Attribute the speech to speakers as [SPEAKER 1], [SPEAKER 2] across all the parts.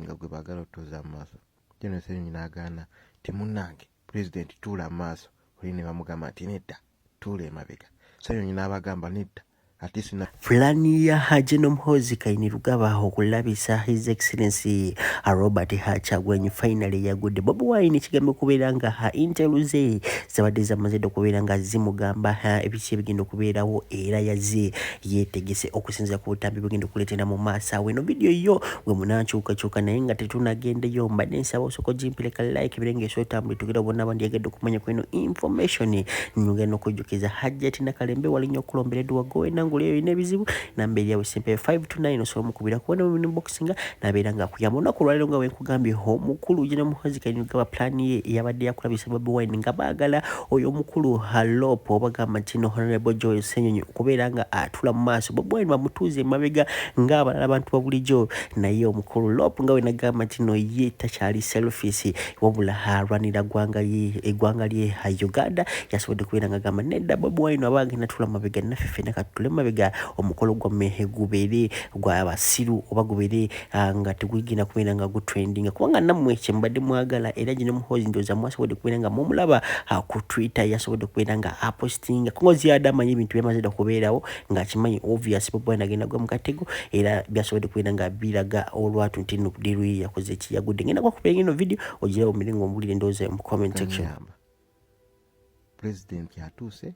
[SPEAKER 1] nga gwe baagala otuuza mu maaso. General Ssenyonyi n'agaana nti munnange pulezidenti tuula mu maaso, oli ne bamugamba nti nedda tuula emabega. Ssenyonyi n'abagamba nedda ate sina.
[SPEAKER 2] Pulaani ya General Muhoozi Kainerugaba okulabisa His Excellency Robert Kyagulanyi finally yagudde. Bobi Wine kigambye okubeera nga intel ze zabadde zamaze dda okubeera nga zimugamba ebiki ebigenda okubeerawo, era yazze yeetegese okusinziira ku butambi bugenda okuleetera mu maaso awo. Eno vidiyo yo gwe munankyukakyuka, naye nga tetunagendeyo mbadde nsaba osooka ogimpireka like ebire ng'esobola otambula etuukira bonna bandyagadde okumanya ku eno information. Nyongera n'okujjukiza Hajjati Nakalembe wali nnyo okulombera edduwa gowena ngula eyo erina ebizibu, namba eri awo simple 529 osobola omukubira kubona mu inbox nga nabeera nga akuyamba. Olunaku olwaleero nga wenkugambye omukulu General Muhoozi Kainerugaba plan ye eyabadde yakulabisa Bobi Wine nga baagala oyo omukulu Halop obagamba nti no Honorable Joel Ssenyonyi okubeera nga atula mu maaso, Bobi Wine bamutuuze emabega ng'abalala abantu ba bulijjo. Naye omukulu Lop nga wenagamba nti no ye takyali selfish, wabula alwanira eggwanga lye Uganda, yasobodde kubeera nga agamba nedda, Bobi Wine aba agenda tula mabega, naffe ffenna katutule mabega, omukolo gwammwe gubeere gwa basiru oba gubeere nga tegugenda kubeera nga gutrendinga, kubanga nammwe kye mubadde mwagala. Era General Muhoozi ndowooza mwasobodde kubeera nga mumulaba ku Twitter, yasobodde kubeera nga apostinga kungozi yadde amanyi ebintu byamaze dda okubeerawo, ng'akimanyi obvious Bobi Wine agenda gwa mu katego, era byasobodde kubeera nga biraga olwatu nti no deal ye yakoze ki, yagudde. Ngenda kwakubira eno video ogiraba omire ng'ombulira endowooza mu comment section.
[SPEAKER 1] Pulezidenti atuuse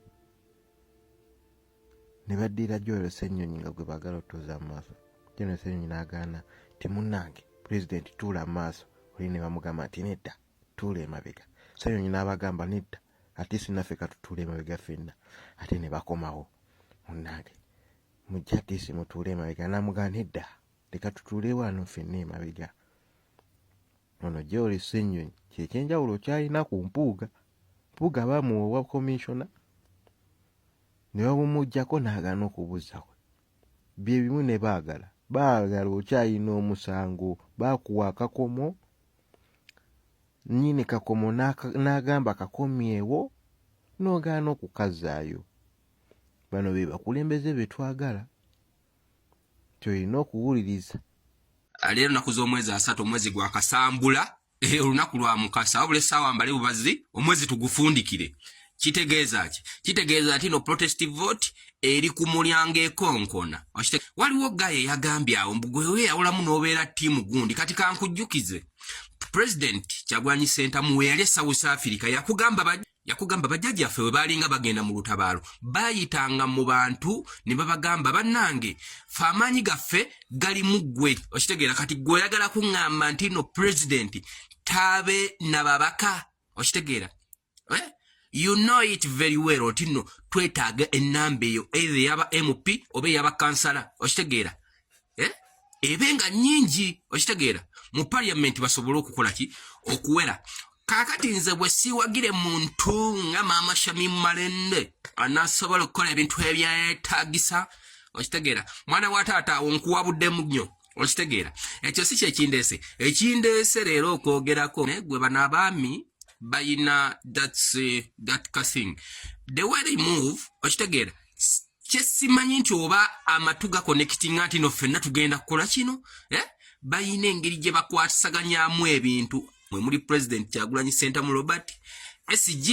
[SPEAKER 1] ne baddira Joel Ssenyonyi nga gwe baagala otuuza mu maaso. General Ssenyonyi n'agaana nti munnange pulezidenti tuula mu maaso, oli ne bamugamba nti nedda tuula emabega. Ssenyonyi n'abagamba nedda ate sinaffe katutuule emabega ffenna, ate ne bakomawo munnange mujja atiisi mutuule emabega, n'amugamba nedda leka tutuule wano ffenna emabega. Ono Joel Ssenyonyi kyekyenjawulo kyalina ku Mpuuga. Mpuuga bamuwa obwa commissioner ne babumuggyako n'agaana okubuzzako. Bye bimu ne baagala, baagala okyalina omusango, baakuwa akakomo, nnyini kakomo n'agamba kakomyewo n'ogaana okukazzaayo. Bano be bakulembeze be twagala, ky'olina okuwuliriza.
[SPEAKER 3] Leero nnaku z'omwezi 30 omwezi gwa Kasambula, olunaku lwa Mukasa, wabula essaawa mbale bubazi omwezi tugufundikire. Kitegeeza ki? Kitegeeza nti no protest vote eri ku mulyango ekonkona. Waliwo gaye eyagambye awo mbu gwe weeyawulamu n'obeera ttiimu gundi. Kati kankujjukize, President Kyagulanyi Ssentamu we yali e South Africa yakugamba bajjajjaffe bwe baalinga bagenda mu lutabaalo baayitanga mu bantu ne babagamba bannange fe amaanyi gaffe gali mu ggwe. Okitegeera? Kati ggwe oyagala kuŋŋamba nti no president taabe na babaka? Okitegeera? You know it very well nti no twetaaga ennamba eyo either eyaba MP oba eyaba kansala. Okitegeera? Ebe nga nnyingi. Okitegeera? Mu parliament basobole okukola ki? Okuwera. Kaakati nze bwe siiwagire muntu nga Maama Shamim Malende anaasobola okukola ebintu ebyetaagisa. Okitegeera? Mwana wa taata, awo nkuwabuddemu nnyo. Okitegeera? Ekyo si kyekindeese. Ekindeese leero okwogerako naye gwe bano abaami bayina that thing, the way they move. Okitegeera? Kyesimanyi nti oba amatu gaconnectinga nti no ffenna tugenda kukola kino, eh? Bayina engeri gye bakwatisaganyamu ebintu. Mwe muli President Kyagulanyi Ssentamu Robert, SG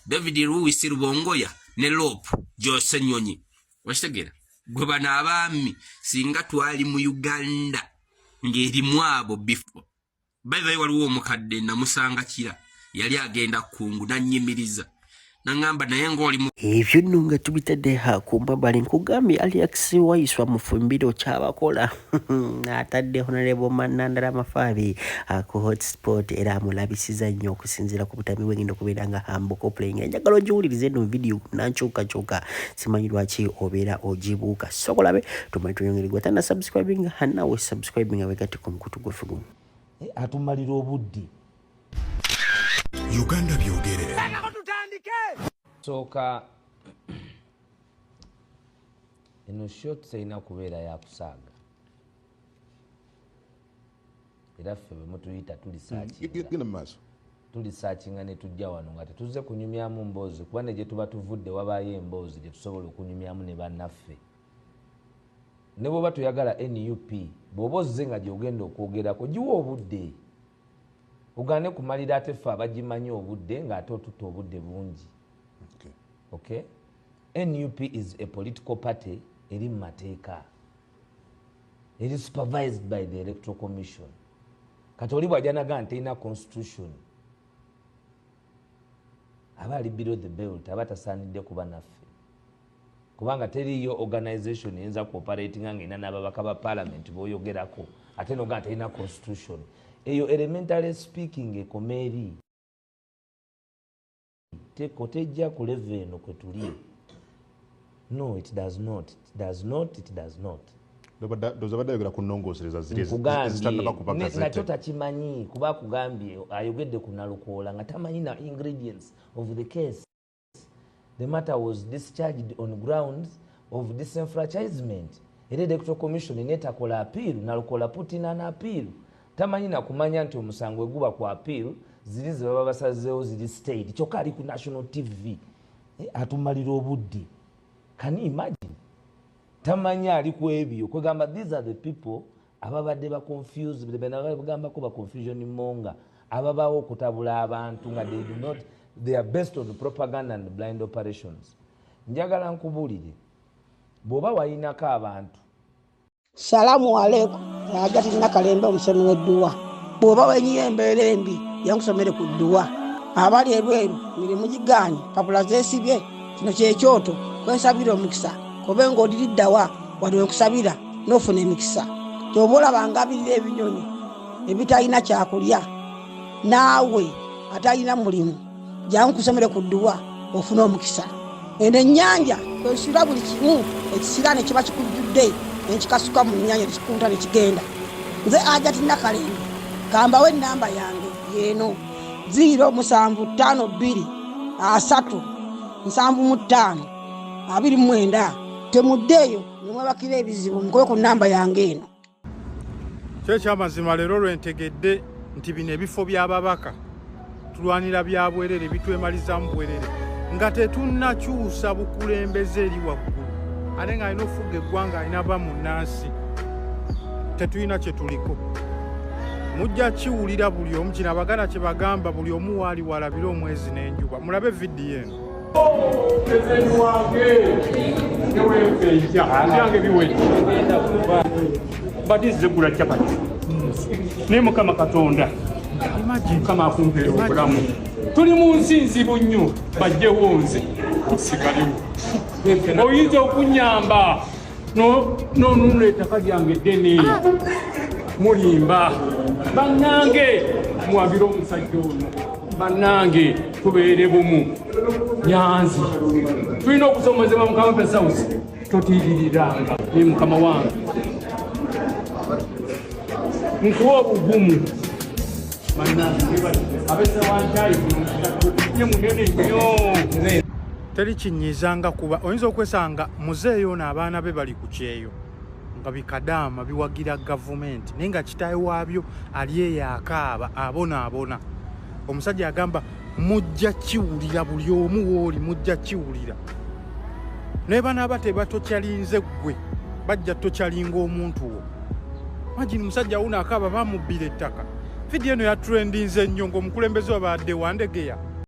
[SPEAKER 3] David Lewis Rubongoya ne Lop Joel Ssenyonyi. Okitegeera? Gwe bano abaami singa twali mu Uganda ng'erimu abo before. By the way, waliwo omukadde namusanga Kira, yali agenda Kungu, nannyimiriza naŋŋamba naye ng'oli mu
[SPEAKER 2] Ebyo nno nga tubitadde ku mabali, nkugambye Alex Waiswa Mufumbiro kyabakola, atadde Honorable Nandala Mafabi ku hotspot era amulabisiza nnyo okusinziira ku butambi bwengenda okubeera nga hambuko playing. Njagala ogiwulirize eno video nankyukakyuka, simanyi lwaki obeera ogibuuka. Sokolabe tumanyi tuyongere gwe tana subscribing nawe subscribing wegatte ku mukutu gwaffe guno.
[SPEAKER 4] Atumalira obudde.
[SPEAKER 5] Uganda byogere.
[SPEAKER 4] Sooka eno shot terina kubeera yakusaaga, era ffe bwe mutuyita
[SPEAKER 5] Genda mu maaso.
[SPEAKER 4] Tulisearchinga ne tujja wano nga tetuzze kunyumyamu mboozi, kuba ne gye tuba tuvudde wabaayo emboozi gye tusobola okunyumyamu ne bannaffe. Ne bwoba toyagala NUP, bw'oba ozze nga gy'ogenda okwogerako, giwe obudde, ogaane kumalira ate ffe abagimanyi obudde ng'ate otutta obudde bungi. Okay. NUP is a political party eri mu mateeka, eri supervised by the Electoral Commission. Kati oli bw'ajja naga nti terina constitution, aba ali below the belt, aba tasaanidde kuba naffe, kubanga teriiyo organization eyinza kuoperatinga ngaerina n'ababaka ba parliament boyogerako ate noga nti terina constitution. Eyo elementary speaking ekoma eri teko, tejja ku level eno kwe tuli. No, it does not, it does not, it does not.
[SPEAKER 5] Ndowooza badde ayogera ku nnongoosereza ziri
[SPEAKER 4] Nkugambye,
[SPEAKER 5] ezitannaba kuba
[SPEAKER 4] nakyo
[SPEAKER 5] gazette.
[SPEAKER 4] Takimanyi, kuba akugambye ayogedde ku Nalukoola nga tamanyi na ingredients of the case. The matter was discharged on grounds of disenfranchisement, era Electoral Commission netakola appeal. Nalukoola put in an appeal. Tamanyi nakumanya nti omusango eguba ku appeal ziri ze baba basazeewo ziri stayed. Kyokka ali ku national TV, atumalira obudde. Can you imagine? Tamanyi ali ku ebyo. Kwegamba these are the people ababadde baconfuse, bagambako ba confusion monger, ababaawo okutabula abantu nga they do not, they are based on propaganda and blind operations. Njagala nkubuulire, bw'oba wayinako abantu
[SPEAKER 6] Salaamu aleikum. Agati Nakalembe, omusomi w'edduwa. Bw'oba wenyiye embeera embi, yankusomere ku dduwa. Abali ebweru mirimu gigaanye, papula zeesibye, kino kyekyoto kwensabira omukisa. Kobe ng'oliriddawa wali wenkusabira n'ofuna emikisa. Kyoba olaba ngabirira ebinyonyi ebitalina kyakulya, naawe atalina mulimu, jangu nkusomere ku dduwa ofune omukisa. Eno ennyanja kwesula buli kimu ekisiraani kiba kikujjudde, nekikasuka mu nnyanja, nekikunta nekigenda. Nze Ajati Nakalembe, kambawo enamba yange yeeno: 0752 3 75 29. Temuddeeyo nemwebakira ebizibu, mukube ku namba yange eno.
[SPEAKER 7] Kyo ekyamazima, leero lwentegedde nti bino ebifo by'ababaka tulwanira bya bwerere, bitwemalizaamu bwerere nga tetunnakyusa bukulembeze eri waggulu, ate ng'alina okufuga eggwanga alina ba munnansi. Tetulina kye tuliko. Mujja kiwulira buli omu. Kino Abaganda kye bagamba, buli omu waali walabire omwezi n'enjuba. Mulabe vidiyo eno.
[SPEAKER 8] Pulezidenti wange newenfenja byange biwedde, badde zigula capati, naye Mukama Katonda, Mukama akumpeera obulamu. Tuli mu nsi nzibu nnyo, bajjewo nze sigaliwo. Oyinza okunyamba nonunula ettaka lyange eddene? Mulimba. Bannange, muwagire omusajja ono. Bannange, tubeere bumu. Nyanzi, tulina okusomezebwa. Mukama Pesausi, totiiririranga, naye mukama wange nkuwa obugumu. Bannange, abesewankyayi ye munene nnyo.
[SPEAKER 7] Teri kinyiizanga kuba oyinza okwesanga muzeeyo ono abaana be bali ku kyeyo nga bikadaama biwagira gavumenti, naye nga kitaawe waabyo ali eyo akaaba, abonaabona. Omusajja agamba, "Mujja kiwulira buli omu wooli, mujja kiwulira." Naye banaaba tebatokyalinze ggwe, bajja tokyalinga omuntu wo. Imagine, musajja wuno akaaba, bamubbira ettaka. Vidiyo eno yatrendinze nnyo ng'omukulembeze wabadde Wandegeya.